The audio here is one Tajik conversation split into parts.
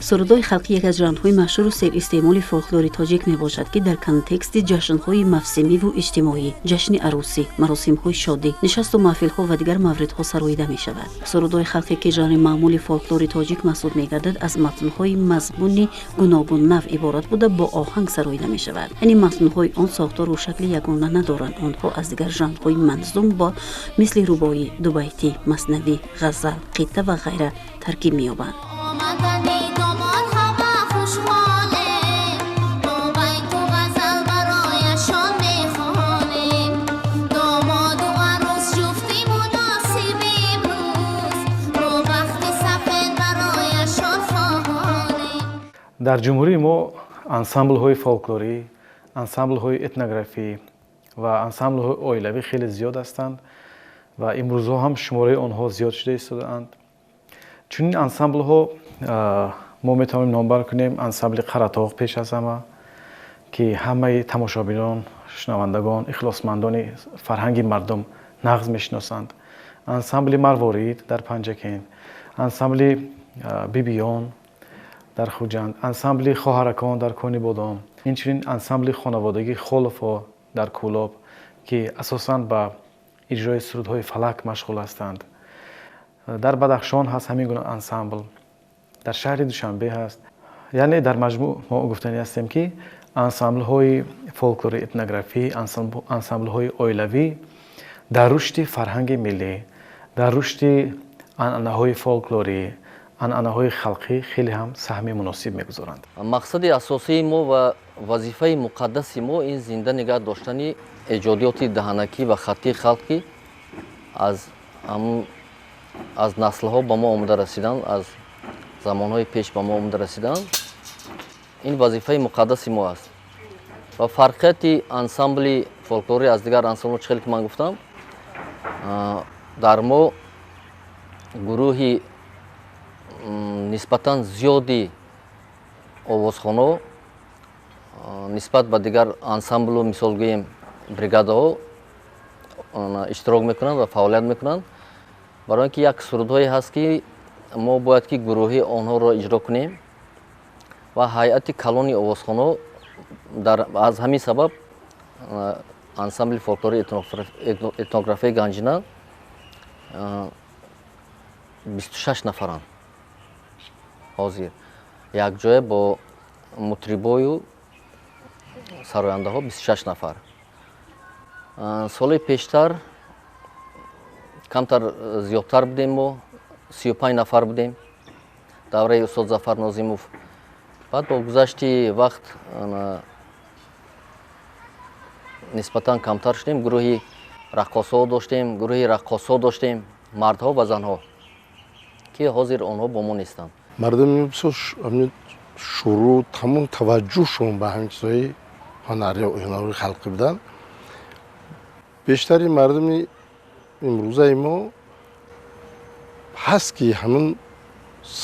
Сурудҳои халқӣ яке аз жанрҳои машҳуру серистеъмоли фолклори тоҷик мебошад, ки дар контексти ҷашнҳои мавсимиву иҷтимоӣ, ҷашни арӯсӣ, маросимҳои шодӣ, нишасту маҳфилҳо ва дигар мавридҳо сароида мешавад. Сурудҳои халқӣ, ки жанри маъмули фолклори тоҷик маҳсуб мегардад, аз матнҳои мазмуни гуногуннавъ иборат буда, бо оҳанг сароида мешавад. Яъне матнҳои он сохтору шакли ягона надоранд. Онҳо аз дигар жанрҳои манзум бо мисли рубоӣ, дубайтӣ, маснавӣ, ғазал, қитъа ва ғайра таркиб меёбанд. Дар ҷумҳурии мо ансамблҳои фолклорӣ, ансамблҳои этнографӣ ва ансамблҳои оилавӣ хеле зиёд ҳастанд ва имрӯзҳо ҳам шумораи онҳо зиёд шуда истодаанд. Чунин ансамблҳо мо метавонем номбар кунем: ансамбли Қаратоғ пеш аз ҳама, ки ҳамаи тамошобинон, шунавандагон, ихлосмандони фарҳанги мардум нағз мешиносанд, ансамбли Марворид дар Панҷакент, ансамбли Бибиён дар Хуҷанд, ансамбли Хоҳаракон дар Конибодом, инчунин ансамбли хонаводагии Холовҳо дар Кӯлоб, ки асосан ба иҷрои сурудҳои фалак машғул ҳастанд. Дар Бадахшон ҳаст ҳамин гуна ансамбл, дар шаҳри Душанбе ҳаст. Яъне дар маҷмӯъ мо гуфтанӣ ҳастем, ки ансамблҳои фолклори, этнографӣ, ансамблҳои оилавӣ дар рушди фарҳанги миллӣ, дар рушди анъанаҳои фолклорӣ, анъанаҳои халқӣ хеле ҳам саҳми муносиб мегузоранд. Мақсади асосии мо ва вазифаи муқаддаси мо ин зинда нигаҳ доштани эҷодиёти даҳанакӣ ва хаттии халқӣ аз наслҳо ба мо омада расидан, аз замонҳои пеш ба мо омада расидан, ин вазифаи муқаддаси мо аст. Ва фарқияти ансамбли фолклорӣ аз дигар ансамблҳо, чӣ хеле ки ман гуфтам, дар мо гурӯҳи нисбатан зиёди овозхоно нисбат ба дигар ансамблу, мисол гӯем, бригадаҳо иштирок мекунанд ва фаъолият мекунанд, барои ин ки як сурудҳое ҳаст, ки мо бояд ки гурӯҳӣ онҳоро иҷро кунем ва ҳайати калони овозхоно дар аз ҳамин сабаб ансамбли фолклори этнографияи Ганҷина 26 нафаранд ҳозир, якҷоя бо мутрибою сарояндаҳо 26 нафар. Соли пештар камтар зиёдтар будем, мо 35 нафар будем давраи устод Зафар Нозимов. Баъд бо гузашти вақт нисбатан камтар шудем. Гурӯҳи раққосҳо доштем, гурӯҳи раққосҳо доштем, мардҳо ва занҳо, ки ҳозир онҳо бо мо нестанд. Мардуми бисёр шурӯъ тамом таваҷҷӯҳшон ба ҳамин чизҳои ҳунари халқӣ буданд. Бештари мардуми имрӯзаи мо ҳаст, ки ҳамин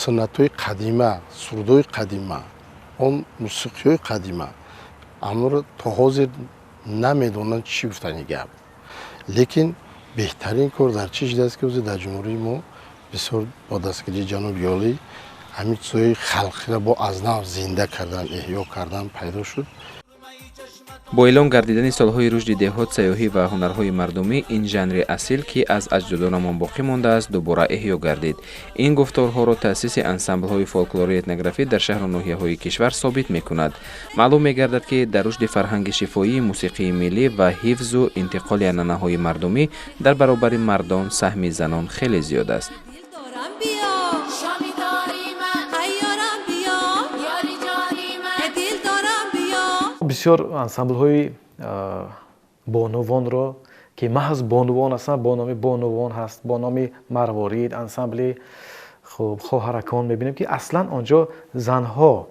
суннатҳои қадима, сурудҳои қадима, он мусиқиҳои қадима амро то ҳозир намедонанд, чӣ гуфтани гап. Лекин беҳтарин кор дар чӣ шудааст, ки ҳозир дар ҷумҳурии мо бисёр бо дастгирии ҷаноби олӣ ҳамин чизҳои халқиро бо аз нав зинда кардан, эҳё кардан пайдо шуд. Бо эълон гардидани солҳои рушди деҳот, сайёҳӣ ва ҳунарҳои мардумӣ, ин жанри асил, ки аз аҷдодонамон боқӣ мондааст, дубора эҳё гардид. Ин гуфторҳоро таъсиси ансамблҳои фолклории этнографӣ дар шаҳру ноҳияҳои кишвар собит мекунад. Маълум мегардад, ки дар рушди фарҳанги шифоии мусиқии миллӣ ва ҳифзу интиқоли анъанаҳои мардумӣ дар баробари мардон саҳми занон хеле зиёд аст. Бисёр ансамблҳои Бонувонро, ки маҳз бонувон ҳастанд, бо номи Бонувон ҳаст, бо номи Марворид, ансамбли хуб Хоҳаракон, мебинем, ки аслан он ҷо занҳо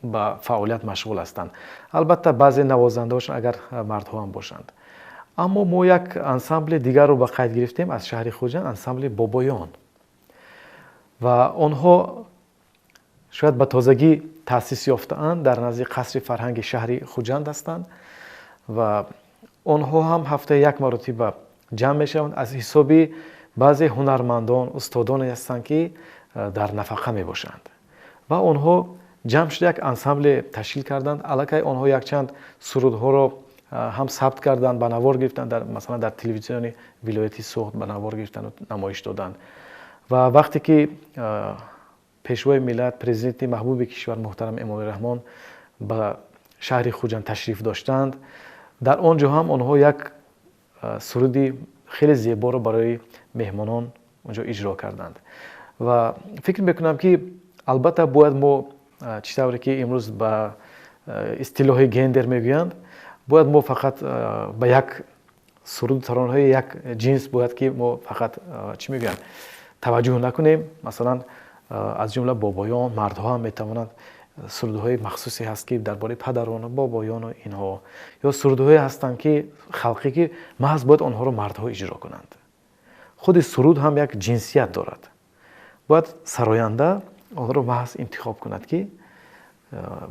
ба фаъолият машғул ҳастанд. Албатта, баъзе навозандаҳошон агар мардҳо ҳам бошанд. Аммо мо як ансамбли дигарро ба қайд гирифтем аз шаҳри Хуҷанд, ансамбли Бобоён, ва онҳо шояд ба тозагӣ таъсис ёфтаанд, дар назди қасри фарҳанги шаҳри Хуҷанд ҳастанд ва онҳо ҳам ҳафтаи як маротиба ҷамъ мешаванд. Аз ҳисоби баъзе ҳунармандон, устодоне ҳастанд, ки дар нафақа мебошанд, ва онҳо ҷамъ шуда як ансамбле ташкил карданд. Аллакай онҳо якчанд сурудҳоро ҳам сабт карданд, ба навор гирифтанд, масалан, дар телевизиони вилояти Суғд ба навор гирифтанду намоиш доданд. Ва вақте ки Пешвои миллат, Президенти маҳбуби кишвар муҳтарам Эмомалӣ Раҳмон ба шаҳри Хуҷанд ташриф доштанд, дар он ҷо ҳам онҳо як суруди хеле зеборо барои меҳмонон он ҷо иҷро карданд. Ва фикр мекунам, ки албатта бояд мо, чӣ тавре ки имрӯз ба истилоҳи гендер мегӯянд, бояд мо фақат ба як суруду таронаҳои як ҷинс бояд ки мо фақат, чӣ мегӯянд, таваҷҷӯҳ накунем. Масалан, аз ҷумла бобоён, мардҳо ҳам метавонанд, сурудҳои махсусе ҳаст, ки дар бораи падарону бобоёну инҳо, ё сурудҳое ҳастанд, ки халқӣ, ки маҳз бояд онҳоро мардҳо иҷро кунанд. Худи суруд ҳам як ҷинсият дорад, бояд сароянда онро маҳз интихоб кунад, ки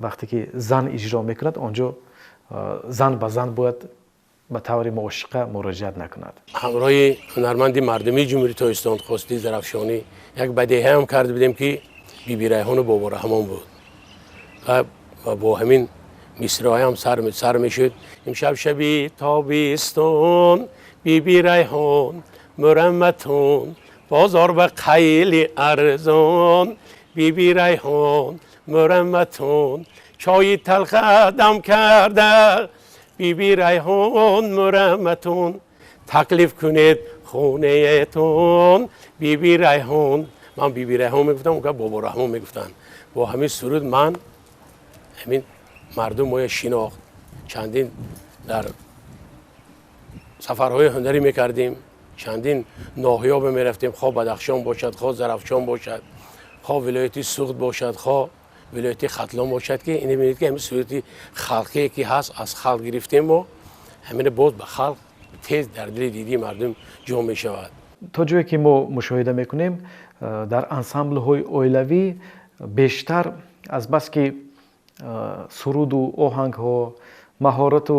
вақте ки зан иҷро мекунад, он ҷо зан ба зан бояд ба таври муошиқа муроҷиат накунад. Ҳамроҳи ҳунарманди мардумии Ҷумҳурии Тоҷикистон Хости Зарафшонӣ як бадеҳаам карда будем, ки Биби Райҳону Бобо Раҳмон буд, ва бо ҳамин мисраҳоям сар мешуд: «Имшаб шаби тобистон, Биби Райҳон мурамматон, бозор ба қайли арзон, Биби Райҳон мурамматон, чойи талха дам карда, Биби Райҳон мурамматон, таклиф кунед хонаетон, Биби Райҳон». Ман Биби Райҳон мегуфтам, ука Бобо Раҳмон мегуфтанд. Бо ҳамин суруд ман ҳамин мардум моя шинохт. Чандин дар сафарҳои ҳунарӣ мекардем, чандин ноҳиё мерафтем, хоҳ Бадахшон бошад, хоҳ Зарафшон бошад, хоҳ вилояти Суғд бошад, хоҳ вилояти Хатлон бошад, ки ин бинед, ки ҳамин суруди халқие, ки ҳаст, аз халқ гирифтем мо, ҳамина боз ба халқ тез дар дили дидии мардум ҷо мешавад. То ҷое ки мо мушоҳида мекунем, дар ансамблҳои оилавӣ бештар, азбаски суруду оҳангҳо, маҳорату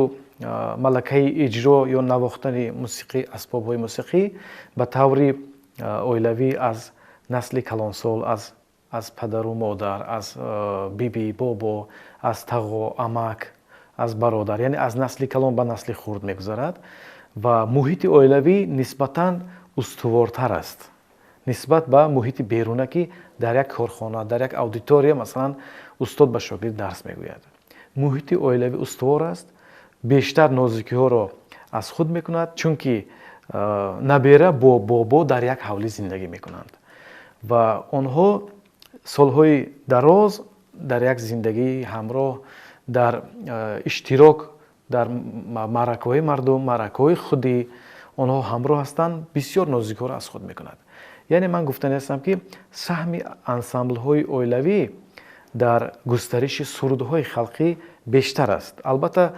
малакаи иҷро ё навохтани мусиқӣ, асбобҳои мусиқӣ ба таври оилавӣ аз насли калонсол, аз падару модар, аз биби, бобо, аз тағо, амак, аз бародар, яъне аз насли калон ба насли хурд мегузарад ва муҳити оилавӣ нисбатан устувортар аст нисбат ба муҳити беруна, ки дар як корхона, дар як аудитория, масалан, устод ба шогирд дарс мегӯяд. Муҳити оилавӣ устувор аст, бештар нозукиҳоро аз худ мекунад, чунки набера бо бобо дар як ҳавлӣ зиндагӣ мекунанд ва онҳо солҳои дароз дар як зиндагии ҳамроҳ, дар иштирок дар маъракаҳои мардум, маъракаҳои худӣ онҳо ҳамроҳ ҳастанд, бисёр нозукиҳоро аз худ мекунад. Яъне ман гуфтани ҳастам, ки саҳми ансамблҳои оилавӣ дар густариши сурудҳои халқӣ бештар аст. Албатта,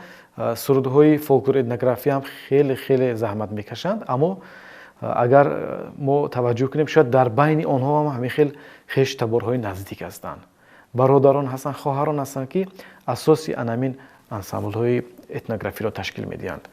сурудҳои фолклор этнография ҳам хеле хеле заҳмат мекашанд, аммо агар мо таваҷҷӯҳ кунем, шояд дар байни онҳо ҳам ҳамин хел хештаборҳои наздик ҳастанд, бародарон ҳастанд, хоҳарон ҳастанд, ки асоси анамин ансамблҳои этнографиро ташкил медиҳанд.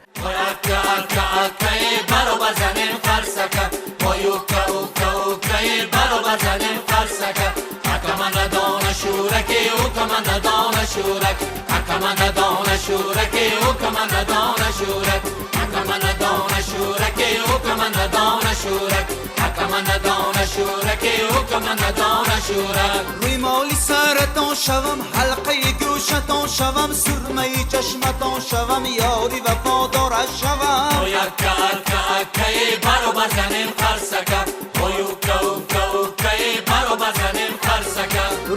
Рӯймоли саратон шавам, ҳалқаи гӯшатон шавам, сурмаи чашматон шавам, ёри вафодора шавам.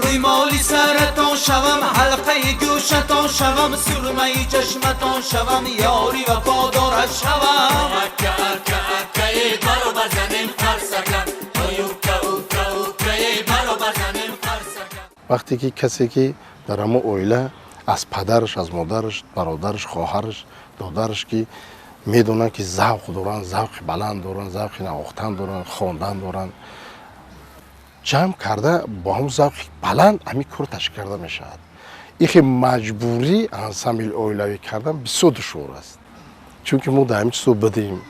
Рӯймоли саратон шавам, ҳалқаи гӯшатон гӯшатон шавам, сурмаи чашматон шавам, ёри вафодораш шавам. Ака, ака, акае, баробар занем қарсака. Ой, ука, ука, укае, баробар занем қарсака. Вақте ки касе ки дар ҳамон оила аз падараш, аз модараш, бародараш, хоҳараш, додараш ки медонанд, ки завқ доранд, завқи баланд доранд, завқи навохтан доранд, хондан доранд, ҷамъ карда бо ҳамон завқи баланд ҳамин кор ташкил карда мешавад. Ихе маҷбурӣ ансамбли оилавӣ кардан бисёр душвор аст, чунки мо дар ҳамин чизо будем,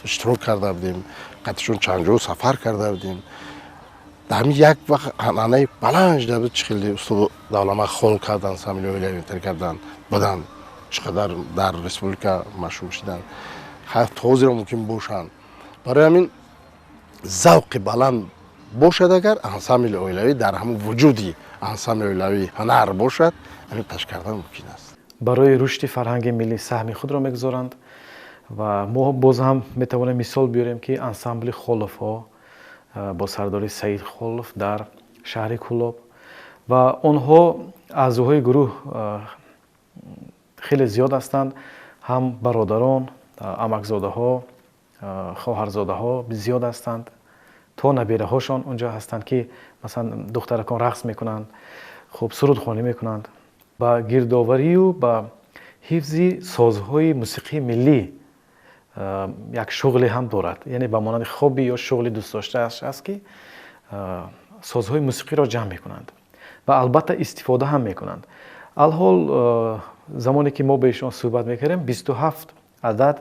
иштирок карда будем, қатишон чанд ҷо сафар карда будем. Дар ҳамин як вақт анъанаи баланд шуда буд, чӣ хеле устод Давлама хон кардан, ансамбли оилавӣ кардан буданд, чӣ қадар дар республика машҳур шуданд, то ҳозира мумкин бошанд. Барои ҳамин завқи баланд бошад, агар ансамбли оилавӣ дар ҳамон вуҷуди ансамбли оилавӣ ҳунар бошад, ҳамин ташкил кардан мумкин аст. Барои рушди фарҳанги миллӣ саҳми худро мегузоранд ва мо боз ҳам метавонем мисол биёрем, ки ансамбли Холовҳо бо сардори Саид Холов дар шаҳри Кӯлоб ва онҳо аъзоҳои гурӯҳ хеле зиёд ҳастанд, ҳам бародарон, амакзодаҳо, хоҳарзодаҳо зиёд ҳастанд, то набираҳошон онҷо ҳастанд, ки масалан духтаракон рақс мекунанд, хуб сурудхонӣ мекунанд. Ба гирдоварию ба ҳифзи созҳои мусиқии миллӣ як шуғле ҳам дорад, яъне ба монанди хобби ё шуғли дӯстдоштааш аст, ки созҳои мусиқиро ҷамъ мекунанд ва албатта истифода ҳам мекунанд. Алҳол замоне ки мо бо ишон суҳбат мекардем, 27 адад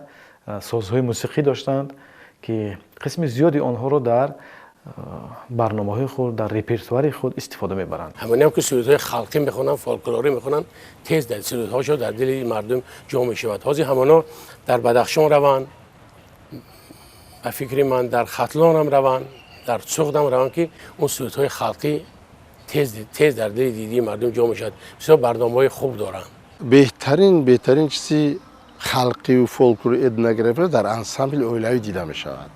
созҳои мусиқӣ доштанд, ки қисми зиёди онҳоро дар барномаҳои худ, дар репертуари худ истифода мебаранд. Ҳамонам ки сурудҳои халқӣ мехонанд, фолклорӣ мехонанд, тез дар сурудҳошо дар дили мардум ҷо мешавад. Ҳозир ҳамоно дар Бадахшон раванд, ба фикри ман дар Хатлонам раванд, дар Суғдам раванд, ки он сурудҳои халқӣ тез дар дили дидии мардум ҷо мешавад. Бисёр барномаҳои хуб доранд. Беҳтарин чизи халқию фолклори этнография дар ансамбли оилавӣ дида мешавад,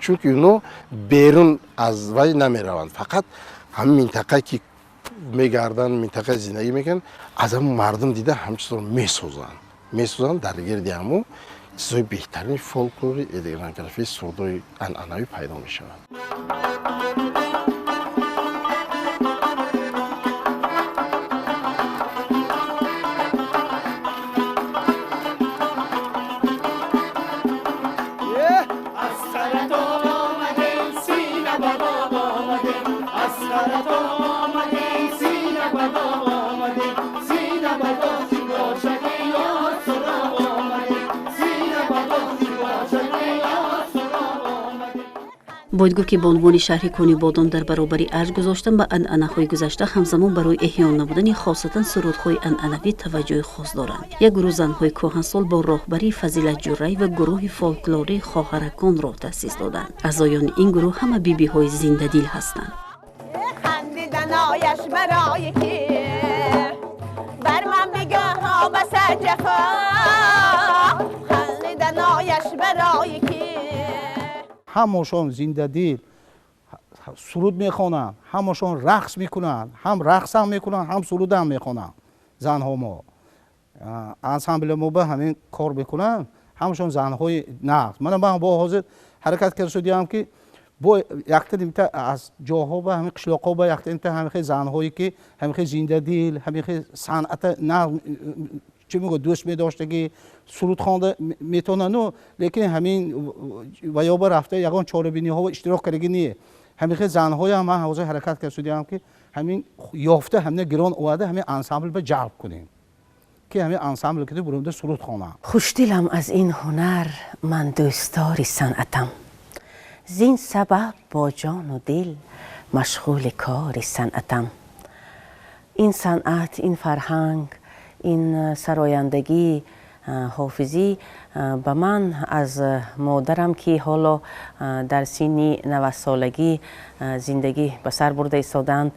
чунки инҳо берун аз вай намераванд, фақат ҳамин минтақа ки мегарданд, минтақаи зиндагӣ мекунанд, аз ҳамон мардум дида ҳамин чизро месозанд, дар гирди ҳамон чизҳои беҳтарини фолклори этнографии сурудҳои анъанавӣ пайдо мешавад. Бояд гуфт, ки бонувони шаҳри Конибодом дар баробари арҷ гузоштан ба анъанаҳои гузашта, ҳамзамон барои эҳё намудани хосатан сурудҳои анъанавӣ таваҷҷӯҳи хос доранд. Як гурӯҳ занҳои кӯҳансол бо роҳбарии Фазилат Ҷурраева гурӯҳи фолклории хоҳараконро таъсис доданд. Аъзоёни ин гурӯҳ ҳама бибиҳои зиндадил ҳастанд. Хандиданояш барои ки бар ман бигоҳо баса ҷафо, хандиданояш барои ки. Ҳамашон зиндадил суруд мехонанд, ҳамашон рақс мекунанд, ҳам рақсам мекунанд, ҳам сурудам мехонанд. Занҳо мо ансамбли мо ба ҳамин кор мекунанд, ҳамашон занҳои нағз. Мана ман бо ҳозир ҳаракат карда шудиам, ки бо якта нимта аз ҷоҳо ба ҳамин қишлоқҳо ба якта нимта ҳамин занҳое ки ҳамин зиндадил, ҳамин санъата нағз чӣ мегӯ дӯст медоштагӣ, суруд хонда метавонану, лекин ҳамин ваёба рафта ягон чорабиниҳо иштирок кардагӣ не. Ҳамин хел занҳоям ман ҳозир ҳаракат карда шудиам, ки ҳамин ёфта ҳамина гирон оварда ҳамин ансамбл ба ҷалб кунем, ки ҳамин ансамбл ки бурумда суруд хонам. Хушдилам аз ин ҳунар, ман дӯстдори санъатам, зин сабаб бо ҷону дил машғули кори санъатам. Ин санъат, ин фарҳанг, ин сарояндагӣ Ҳофизӣ ба ман аз модарам, ки ҳоло дар синни 90-солагӣ зиндагӣ ба сар бурда истодаанд,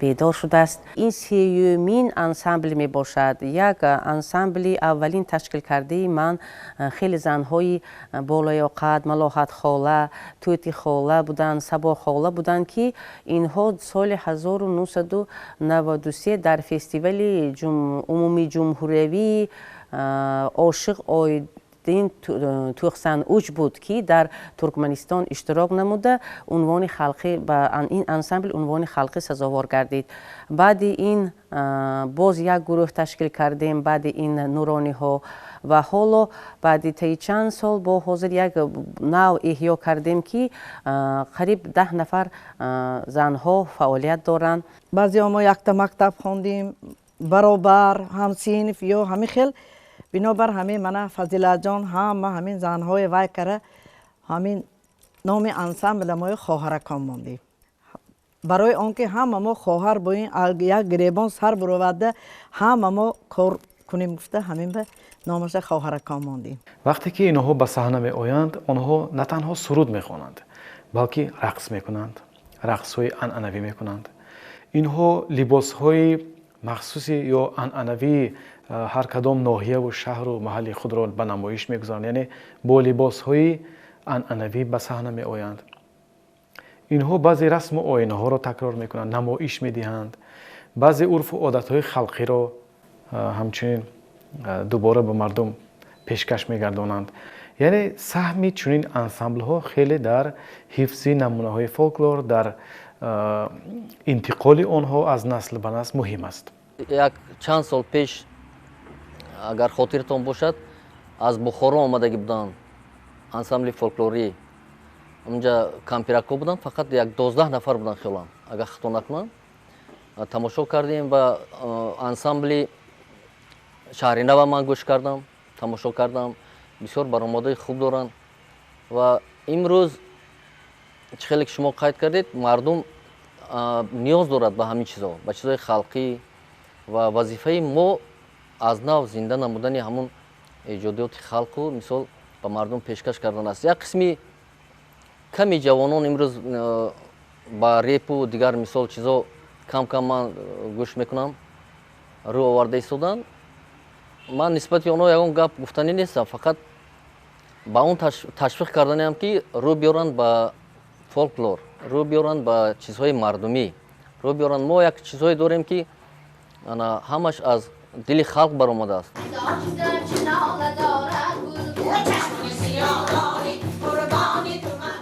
бедор шудааст. Ин сеюмин ансамбл мебошад. Як ансамбли аввалин ташкил кардаи ман хеле занҳои болаёқат, Малоҳатхола, Тӯтихола буданд, Сабохола буданд, ки инҳо соли 1993 дар фестивали умумиҷумҳуриявии Ошиқ Оидин Тӯхсан-Уч буд, ки дар Туркманистон иштирок намуда, унвони халқӣ ба ин ансамбл унвони халқӣ сазовор гардид. Баъди ин боз як гурӯҳ ташкил кардем, баъди ин нурониҳо, ва ҳоло баъди таи чанд сол бо ҳозир як нав эҳё кардем, ки қариб 10 нафар занҳо фаъолият доранд. Баъзеҳо мо якта мактаб хондем, баробар, ҳамсинф ё ҳамин хел. Бинобар ҳамин мана Фазилатҷон ҳама ҳамин занҳои вай кара, ҳамин номи ансамбла мои Хоҳаракон мондем, барои он ки ҳама мо хоҳар бо ин як гиребон сар буроварда, ҳама мо кор кунем гуфта, ҳамин ба номаша Хоҳаракон мондем. Вақте ки инҳо ба саҳна меоянд, онҳо на танҳо суруд мехонанд, балки рақс мекунанд, рақсҳои анъанавӣ мекунанд. Инҳо либосҳои махсуси ё анъанавии ҳар кадом ноҳияву шаҳру маҳалли худро ба намоиш мегузоранд, яъне бо либосҳои анъанавӣ ба саҳна меоянд. Инҳо баъзе расму оинаҳоро такрор мекунанд, намоиш медиҳанд, баъзе урфу одатҳои халқиро ҳамчунин дубора ба мардум пешкаш мегардонанд. Яъне саҳми чунин ансамблҳо хеле дар ҳифзи намунаҳои фолклор, дар интиқоли онҳо аз насл ба насл муҳим аст. Як чанд сол пеш, агар хотиртон бошад, аз Бухоро омадагӣ буданд ансамбли фолклорӣ. Унҷа кампирако буданд, фақат як 12 нафар буданд, хиёлам, агар хато накунам. Тамошо кардем ва ансамбли Шаҳринава ман гӯш кардам, тамошо кардам. Бисёр баромадҳои хуб доранд ва имрӯз чӣ хеле ки шумо қайд кардед, мардум ниёз дорад ба ҳамин чизҳо, ба чизҳои халқӣ, ва вазифаи мо аз нав зинда намудани ҳамун эҷодиёти халқу мисол ба мардум пешкаш кардан аст. Як қисми ками ҷавонон имрӯз ба репу дигар мисол чизҳо кам кам ман гӯш мекунам, рӯ оварда истоданд. Ман нисбати онҳо ягон гап гуфтанӣ нестам, фақат ба он ташвиқ карданиам, ки рӯ биёранд ба фолклор, рӯ биёранд ба чизҳои мардумӣ, рӯ биёранд. Мо як чизҳое дорем, ки ҳамаш аз дили халқ баромадааст.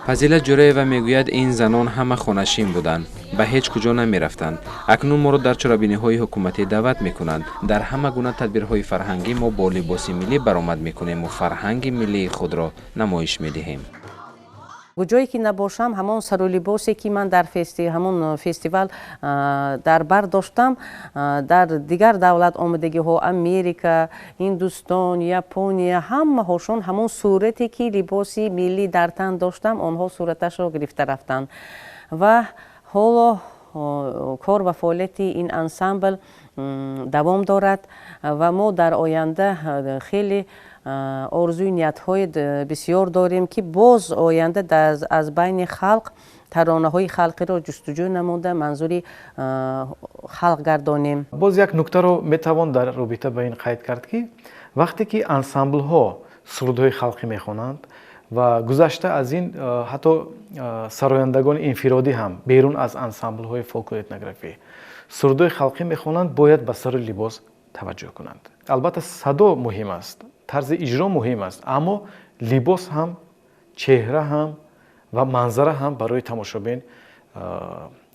Фазилат Ҷӯраева мегӯяд, ин занон ҳама хонашин буданд, ба ҳеҷ куҷо намерафтанд. Акнун моро дар чорабиниҳои ҳукуматӣ даъват мекунанд. Дар ҳама гуна тадбирҳои фарҳангӣ мо бо либоси миллӣ баромад мекунему фарҳанги миллии худро намоиш медиҳем. Куҷое ки набошам, ҳамон сару либосе ки ман дар ҳамон фестивал дар бар доштам, дар дигар давлат омадагиҳо, Америка, Ҳиндустон, Япония, ҳамаҳошон ҳамон сурате ки либоси миллӣ дар тан доштам, онҳо сураташро гирифта рафтанд. Ва ҳоло кор ва фаъолияти ин ансамбл давом дорад ва мо дар оянда хеле орзуи ниятҳои бисёр дорем, ки боз оянда аз байни халқ таронаҳои халқиро ҷустуҷӯ намуда, манзури халқ гардонем. Боз як нуктаро метавон дар робита ба ин қайд кард, ки вақте ки ансамблҳо сурудҳои халқӣ мехонанд ва гузашта аз ин ҳатто сарояндагони инфиродӣ ҳам берун аз ансамблҳои фолклор-этнографӣ сурудҳои халқӣ мехонанд, бояд ба сару либос таваҷҷӯҳ кунанд. Албатта, садо муҳим аст, тарзи иҷро муҳим аст, аммо либос ҳам, чеҳра ҳам ва манзара ҳам барои тамошобин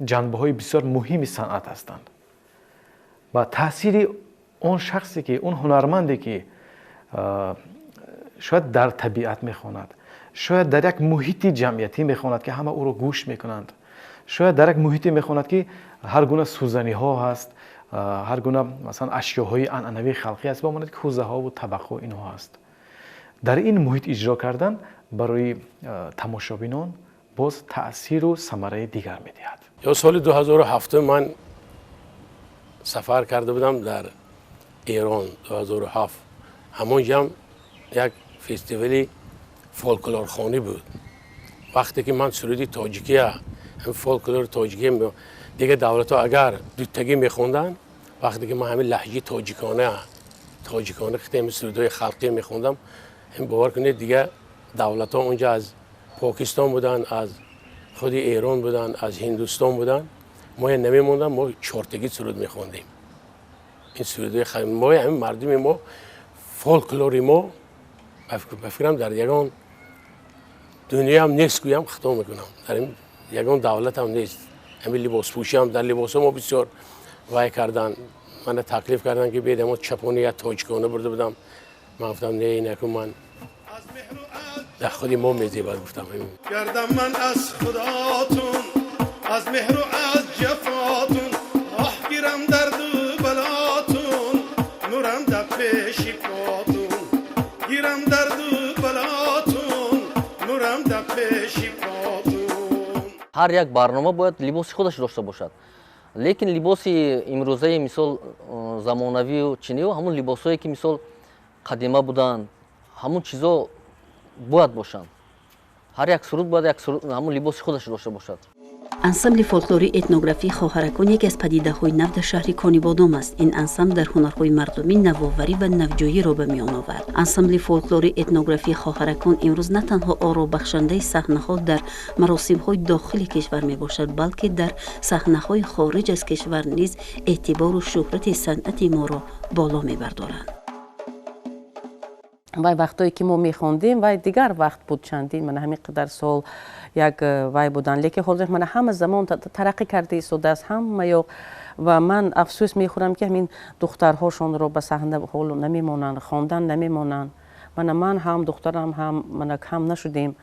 ҷанбаҳои бисёр муҳими санъат ҳастанд. Ва таъсири он шахсе ки, он ҳунарманде ки шояд дар табиат мехонад, шояд дар як муҳити ҷамъиятӣ мехонад, ки ҳама ӯро гӯш мекунанд, шояд дар як муҳите мехонад, ки ҳар гуна сӯзаниҳо ҳаст, ҳар гуна масалан ашёҳои анъанавии халқӣ аст, бомонад ки хӯзаҳову табақҳо инҳо ҳаст. Дар ин муҳит иҷро кардан барои тамошобинон боз таъсиру самараи дигар медиҳад. Ё соли 2007 ман сафар карда будам дар Эрон, 2007. Ҳамонҷа ҳам як фестивали фолклорхонӣ буд. Вақте ки ман суруди тоҷикия, фолклори тоҷикия, дигар давлатҳо агар дутагӣ мехонданд, вақте ки ман ҳамин лаҳҷаи тоҷикона хитами сурудҳои халқӣ мехондам, бовар кунед, дигар давлатҳо онҷа аз Покистон буданд, аз худи Эрон буданд, аз Ҳиндустон буданд, мо намемондам, мо чортагӣ суруд мехондем. Ин сурудҳои мо, ҳамин мардуми мо, фолклори мо, ба фикрам дар ягон дунёям нест, гӯям хато мекунам, дар ягон давлатам нест. Ҳамин либоспӯшиам, дар либосҳо мо бисёр вай кардан, мана таклиф кардан ки биед, мо чапони як тоҷикона бурда будам. Ман гуфтам не, накун, ман дар худи мо мезебад, гуфтам. Гардам ман аз худотун, аз меҳру аз ҷафотун, оҳ гирам дарду балотун, нурам дар пеши потун, гирам дарду балотун, нурам дар пеши потун. Ҳар як барнома бояд либоси худаш дошта бошад, лекин либоси имрӯзаи, мисол, замонавию чиниу ҳамун либосҳое ки, мисол, қадима буданд, ҳамун чизо бояд бошанд. Ҳар як суруд бояд як ҳамун либоси худаш дошта бошад. Ансамбли фолклори этнографии «Хоҳаракон» яке аз падидаҳои нав дар шаҳри Конибодом аст. Ин ансамбл дар ҳунарҳои мардумӣ навоварӣ ва навҷӯиро ба миён овард. Ансамбли фолклори этнографии «Хоҳаракон» имрӯз на танҳо оробахшандаи саҳнаҳо дар маросимҳои дохили кишвар мебошад, балки дар саҳнаҳои хориҷ аз кишвар низ эътибору шӯҳрати санъати моро боло мебардоранд. Вай вақтое ки мо мехондем, вай дигар вақт буд, чандин мана ҳамин қадар сол як вай буданд, лекин ҳозир мана ҳама замон тараққӣ карда истодааст ҳамаё. Ва ман афсӯс мехӯрам, ки ҳамин духтарҳошонро ба саҳна ҳоло намемонанд, хондан намемонанд. Мана ман ҳам, духтарам ҳам, мана кам нашудем,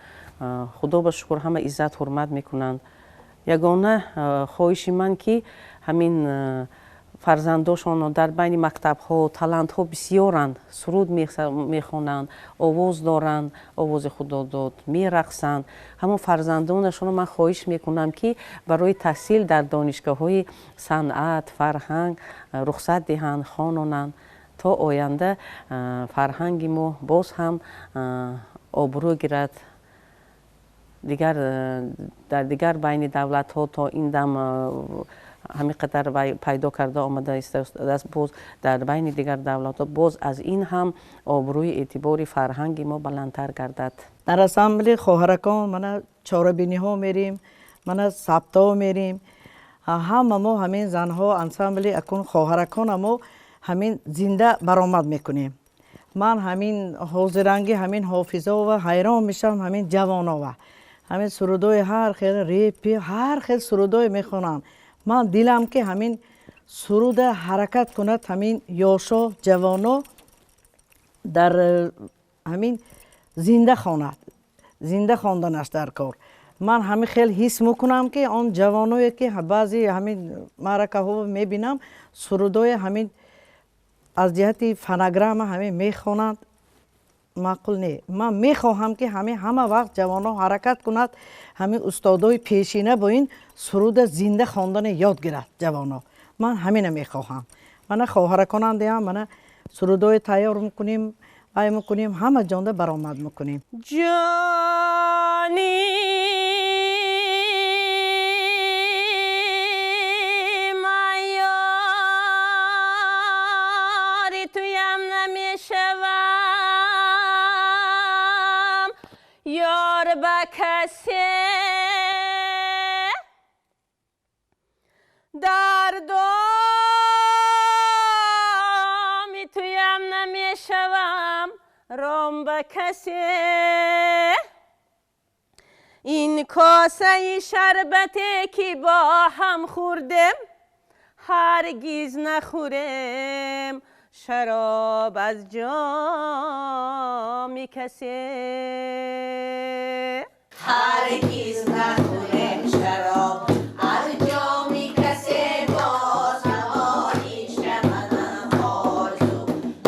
худо ба шукр, ҳама иззат ҳурмат мекунанд. Ягона хоҳиши ман, ки ҳамин фарзандошонро дар байни мактабҳо, талантҳо бисёранд, суруд мехонанд, овоз доранд, овози худодод, мерақсанд, ҳамон фарзандонашонро ман хоҳиш мекунам, ки барои таҳсил дар донишгоҳҳои санъат, фарҳанг рухсат диҳанд, хононанд, то оянда фарҳанги мо боз ҳам обрӯ гирад дигар дар дигар байни давлатҳо. То ин дам ҳамин қадар пайдо карда омада истодааст, боз дар байни дигар давлатҳо боз аз ин ҳам обрӯи эътибори фарҳанги мо баландтар гардад. Дар ансамбли «Хоҳаракон» мана чорабиниҳо мерим, мана сабтҳо мерим, ҳама мо ҳамин занҳо ансамбли акун «Хоҳаракона» мо ҳамин зинда баромад мекунем. Ман ҳамин ҳозиранги ҳамин ҳофизова ҳайрон мешавам, ҳамин ҷавонова ҳамин сурудои ҳар хел репи, ҳар хел сурудое мехонанд. Ман дилам ки ҳамин суруда ҳаракат кунад, ҳамин ёшо, ҷавоно дар ҳамин зинда хонад, зинда хонданаш дар кор. Ман ҳамин хел ҳис мекунам, ки он ҷавоное ки баъзе ҳамин маъракаҳо мебинам, сурудои ҳамин аз ҷиҳати фонограмма ҳамин мехонанд, маъқул не. Ман мехоҳам, ки ҳамин ҳама вақт ҷавонон ҳаракат кунад, ҳамин устодои пешина бо ин суруда зинда хондане ёд гирад ҷавоно. Ман ҳамина мехоҳам. Мана хоҳараконандеам, мана сурудои тайёр мекунем, вай мекунем, ҳама ҷонда баромад мекунем. Ҷони ман ёри туям намешавам, ёр ба касе, дар доми туям намешавам, ром ба касе. Ин косаи шарбате ки бо ҳам хӯрдем, ҳаргиз нахӯрем шароб аз ҷоми касе. Ҳаргиз нахӯрем шароб аз ҷоми касе, боз ҳавои шаманам орзу,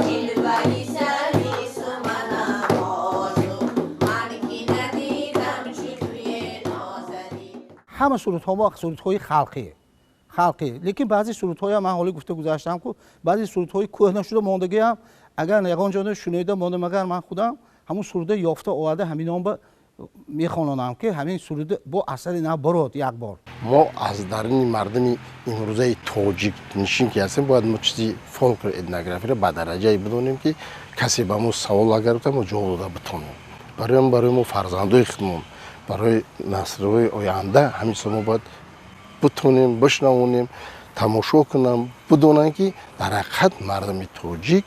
ҷилваи сарви суманам орзу, ман ки надидам чу туе нозанин. Ҳама сурудҳо мо сурудҳои халқӣ, лекин баъзе сурудҳоям ман ҳоле гуфта гузаштам, ку баъзе сурудҳои кӯҳна шуда мондагиам Агар ягон ҷода шунида мондам, агар ман худам ҳамун суруда ёфта оварда ҳаминон ба мехононам, ки ҳамин суруда бо асари нав барод як бор. Мо аз даруни мардуми имрӯзаи тоҷикнишин ки ҳастем, бояд мо чизи фолклор этнографиро ба дараҷае бидонем, ки касе ба мо савол агар битад, мо ҷавоб дода битонем. Барои мо фарзандои худмон, барои наслҳои оянда ҳамин чизо мо бояд битонем, бишнавонем, тамошо кунам, бидонанд, ки дар ҳақиқат мардуми тоҷик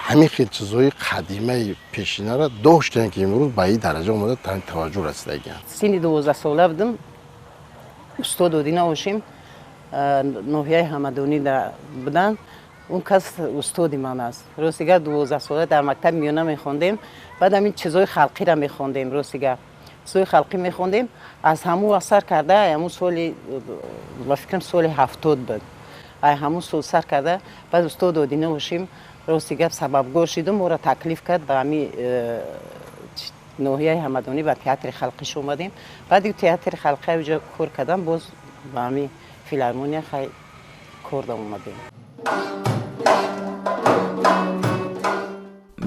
ҳамин хел чизҳои қадимаи пешинаро доштанд, ки имрӯз ба ин дараҷа омада таваҷҷӯҳ расидагианд. Синни 12сола будам, устод Одина Ҳошим ноҳияи Ҳамадонӣ буданд. Он кас устоди ман аст. Рости гап, 12сола дар мактаби миёна мехондем, баъд ҳамин чизҳои халқиро мехондем. Рости гап, чизҳои халқӣ мехондем. Аз ҳамун вақт сар карда, ҳамун соли, ба фикрам, соли 70 буд, ай ҳамун сол сар карда, баъд устод Одина Ҳошим, рости гап, сабабгор шиду моро таклиф кард, ба ҳами ноҳияи Ҳамадонӣ ба театри халқиш омадем. Баъди театри халқи уҷа кор кардам, боз ба ҳами филармония хай кор омадем.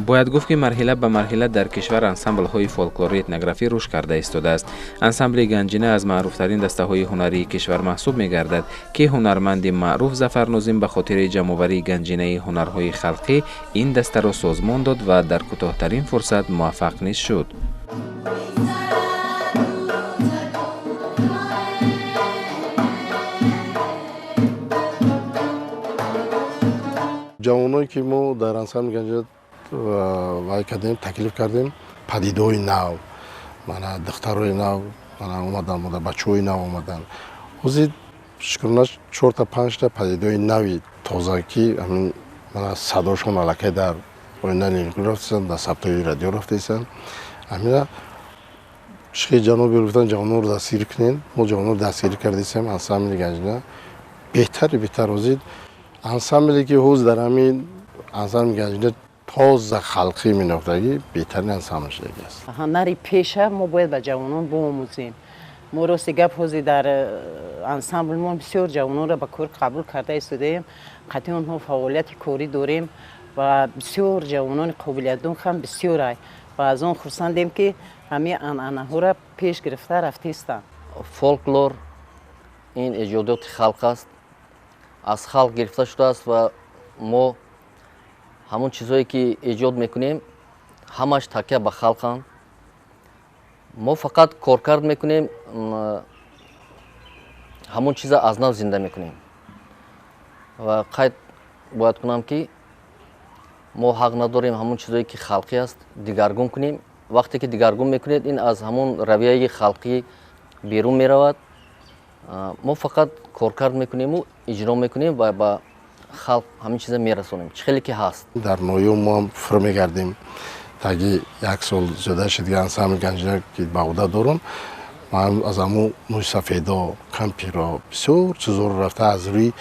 Бояд гуфт, ки марҳила ба марҳила дар кишвар ансамблҳои фолклории этнографӣ рушд карда истодааст. Ансамбли Ганҷина аз маъруфтарин дастаҳои ҳунарии кишвар маҳсуб мегардад, ки ҳунарманди маъруф Зафар Нозим ба хотири ҷамъоварии ганҷинаи ҳунарҳои халқӣ ин дастаро созмон дод ва дар кӯтоҳтарин фурсат муваффақ низ шуд. Ҷавоное ки мо дар ансамбли Ганҷина вай кардем, таклиф кардем, падидаҳои нав, мана духтарои нав мана омадан, мода бачаҳои нав омадан. Ҳозир, шукрона, чорта панҷта падидаҳои нави тоза, ки ҳамин мана садошон аллакай дар оина рафтаистанд, дар сабтҳои радио рафтаистанд. Ҳамина шихи ҷаноби гуфтан, ҷавононро дастгирӣ кунем, мо ҷавононро дастгирӣ кардистем. Ансамбли Ганҷина беҳтари беҳтар. Ҳозир ансамбле ки ҳоз дар ҳамин ансамбли Ганҷина тоза халқӣ менохтагӣ, беҳтарин ансамбл шудагӣ аст. Ҳунари пеша мо бояд ба ҷавонон биомӯзем. Мо, рости гап, ҳозир дар ансамбл мо бисёр ҷавононро ба кор қабул карда истодаем, қатъи онҳо фаъолияти корӣ дорем ва бисёр ҷавонони қобилиятдон ҳам бисёр ай ва аз он хурсандем, ки ҳамин анъанаҳоро пеш гирифта рафтаистанд. Фолклор ин эҷодиёти халқ аст, аз халқ гирифта шудааст ва мо ҳамон чизҳое ки эҷод мекунем, ҳамаш такя ба халқанд. Мо фақат коркард мекунем, ҳамон чиза аз нав зинда мекунем. Ва қайд бояд кунам, ки мо ҳақ надорем ҳамон чизое ки халқӣ аст дигаргун кунем. Вақте ки дигаргун мекунед, ин аз ҳамон равияи халқӣ берун меравад. Мо фақат коркард мекунему иҷро мекунем ва ба халқ ҳамин чиза мерасонем, чӣ хеле ки ҳаст. Дар ноҳия мо ҳам фур мегардем. Таги як сол зиёда шуд, ансамбли Ганҷина ки ба ӯҳда дорам, ман аз ҳамун мӯйсафедо, кампиро, бисёр чизҳоро рафта аз рӯи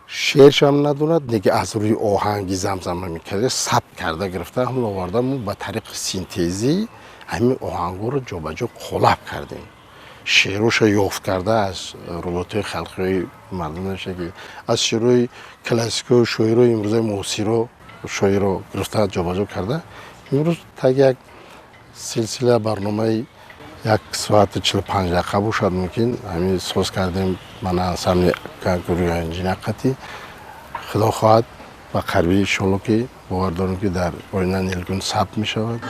шеършам надонад, неки аз рӯи оҳанги замзама мекарда, сабт карда гирифта, ҳамон оварда, мо ба тариқи синтезӣ ҳамин оҳангҳоро ҷобаҷо қолаб кардем, шеъроша ёфт карда аз рӯботҳои халқиҳои мардум наша, ки аз шеърҳои классикҳо, шоирои имрӯзаи муосиро, шоиро гирифта ҷобаҷо карда, имрӯз таги як силсила барномаи 1 соату 45 дақиқа бошад мумкин, ҳамин соз кардем. Мана ансамбли гурӯҳи Ганҷина қатӣ, худо хоҳад, ба қарибӣ, иншоалло, ки бовар дорем, ки дар оина Нилгун сабт мешавад.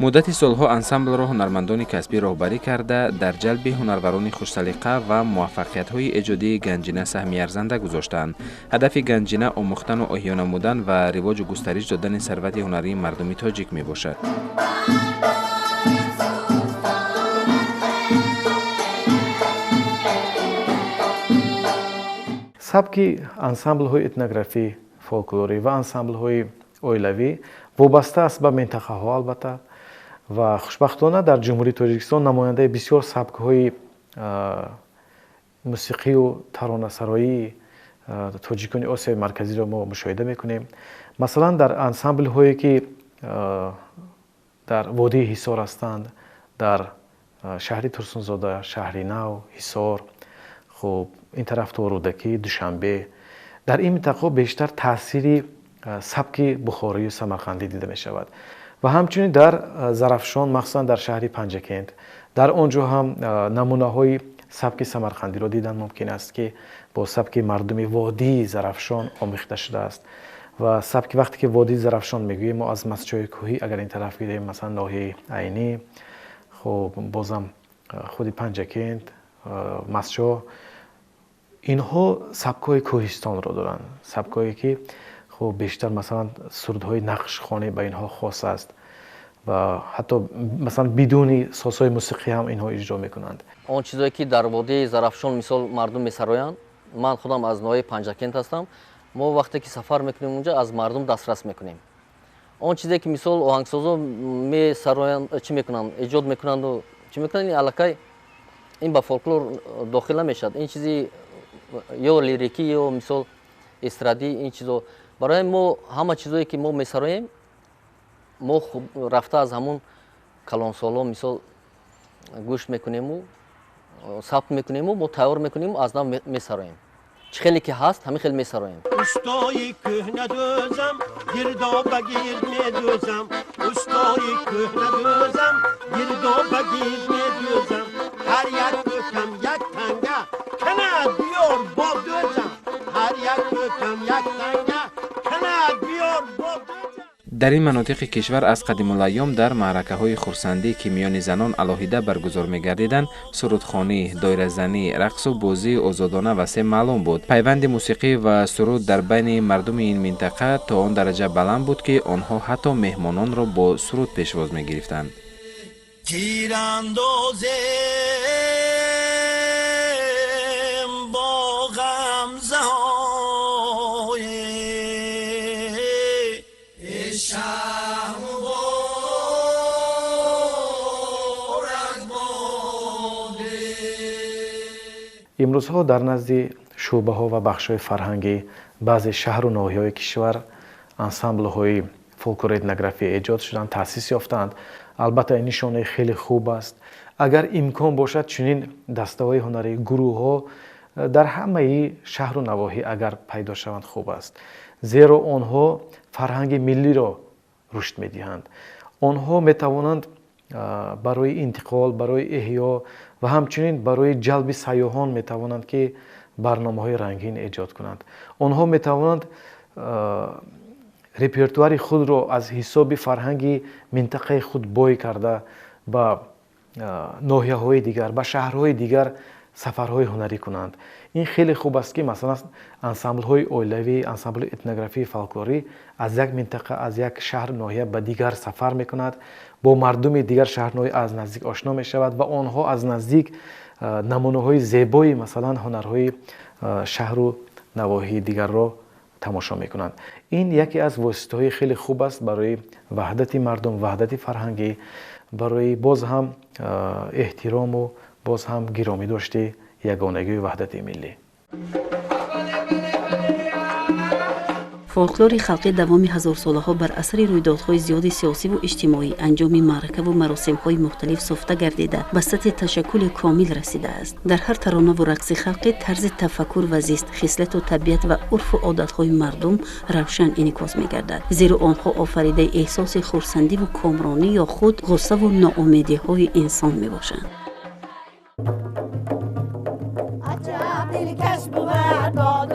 Муддати солҳо ансамблро ҳунармандони касбӣ роҳбарӣ карда, дар ҷалби ҳунарварони хушсалиқа ва муваффақиятҳои эҷодии Ганҷина саҳми арзанда гузоштаанд. Ҳадафи Ганҷина омӯхтану оҳё намудан ва ривоҷу густариш додани сарвати ҳунарии мардуми тоҷик мебошад. Сабки ансамблҳои этнографӣ, фолклорӣ ва ансамблҳои оилавӣ вобаста аст ба минтақаҳо, албатта. Ва хушбахтона дар Ҷумҳурии Тоҷикистон намояндаи бисёр сабкҳои мусиқию таронасароии тоҷикони Осиёи Марказиро мо мушоҳида мекунем. Масалан, дар ансамблҳое ки дар водии Ҳисор ҳастанд, дар Шаҳри Турсунзода, Шаҳри Нав, Ҳисор, хуб, ин тараф то Рӯдакӣ, Душанбе. Дар ин минтақаҳо бештар таъсири сабки бухорию самарқандӣ дида мешавад. Ва ҳамчунин дар Зарафшон, махсусан дар шаҳри Панҷакент, дар он ҷо ҳам намунаҳои сабки самарқандиро дидан мумкин аст, ки бо сабки мардуми водии Зарафшон омехта шудааст. Ва сабки вақте ки водии Зарафшон мегӯем, мо аз Мастчои кӯҳӣ агар ин тараф гирем, масалан ноҳияи Айнӣ, хуб, бозам худи Панҷакент, Мастчоҳ, инҳо сабкҳои кӯҳистонро доранд, сабкҳое ки хуб бештар масалан сурудҳои нақшхонӣ ба инҳо хос аст ва ҳатто масалан бидуни созҳои мусиқӣ ҳам инҳо иҷро мекунанд. Он чизое ки дар водии Зарафшон мисол мардум месароянд, ман худам аз ноҳияи Панҷакент ҳастам, мо вақте ки сафар мекунем унҷа аз мардум дастрас мекунем. Он чизе ки мисол оҳангсозо месароянд, чӣ мекунанд, эҷод мекунанду чӣ мекунанд, ин аллакай ин ба фолклор дохил намешавад. Ин чизи ё лирикӣ ё мисол эстрадӣ, ин чизо. Барои мо ҳама чизое ки мо месароем, мо рафта аз ҳамун калонсоло мисол гӯш мекунему, сабт мекунему, мо тайёр мекунему, аз нав месароем. Чӣ хеле ки ҳаст, ҳамин хел месароем. Устои кӯҳнадӯзам, гирдоба гирд медӯзам. Устои кӯҳнадӯзам, гирдоба гирд медӯзам. Ҳар як кӯкам як танга, канад биёр бо дӯзам. Ҳар як кӯкам як танга, канад биёр бо дӯзам. Дар ин манотиқи кишвар аз қадимулайём дар маъракаҳои хурсандӣ, ки миёни занон алоҳида баргузор мегардиданд, сурудхонӣ, доиразанӣ, рақсу бозии озодона васеъ маълум буд. Пайванди мусиқӣ ва суруд дар байни мардуми ин минтақа то он дараҷа баланд буд, ки онҳо ҳатто меҳмононро бо суруд пешвоз мегирифтанд. Тирандозем бо ғамзаҳои Имрӯзҳо дар назди шӯъбаҳо ва бахшҳои фарҳангӣ баъзе шаҳру ноҳияҳои кишвар ансамблҳои фолклор-этнография эҷод шуданд, таъсис ёфтаанд. Албатта ин нишонаи хеле хуб аст. Агар имкон бошад, чунин дастаҳои ҳунарӣ, гурӯҳҳо дар ҳамаи шаҳру навоҳӣ агар пайдо шаванд хуб аст, зеро онҳо фарҳанги миллиро рушд медиҳанд. Онҳо метавонанд барои интиқол, барои эҳё ва ҳамчунин барои ҷалби сайёҳон метавонанд ки барномаҳои рангин эҷод кунанд. Онҳо метавонанд репертуари худро аз ҳисоби фарҳанги минтақаи худ бой карда ба ноҳияҳои дигар, ба шаҳрҳои дигар сафарҳои ҳунарӣ кунанд. Ин хеле хуб аст, ки масалан ансамблҳои оилавӣ, ансамбли этнографии фолклорӣ аз як минтақа, аз як шаҳр ноҳия ба дигар сафар мекунад, бо мардуми дигар шаҳр ноҳия аз наздик ошно мешавад ва онҳо аз наздик намунаҳои зебои масалан ҳунарҳои шаҳру навоҳии дигарро тамошо мекунанд. Ин яке аз воситаҳои хеле хуб аст барои ваҳдати мардум, ваҳдати фарҳангӣ, барои боз ҳам эҳтирому боз ҳам гиромӣ дошти ягонагию ваҳдати миллӣ. Фолклори халқӣ давоми ҳазорсолаҳо бар асари рӯйдодҳои зиёди сиёсиву иҷтимоӣ, анҷоми маъракаву маросимҳои мухталиф суфта гардида, ба сатҳи ташаккули комил расидааст. Дар ҳар таронаву рақси халқӣ тарзи тафаккур ва зист, хислату табиат ва урфу одатҳои мардум равшан инъикос мегардад, зеро онҳо офаридаи эҳсоси хурсандиву комронӣ ё худ ғуссаву ноумедиҳои инсон мебошанд. Аҷаб дилкаш бувад.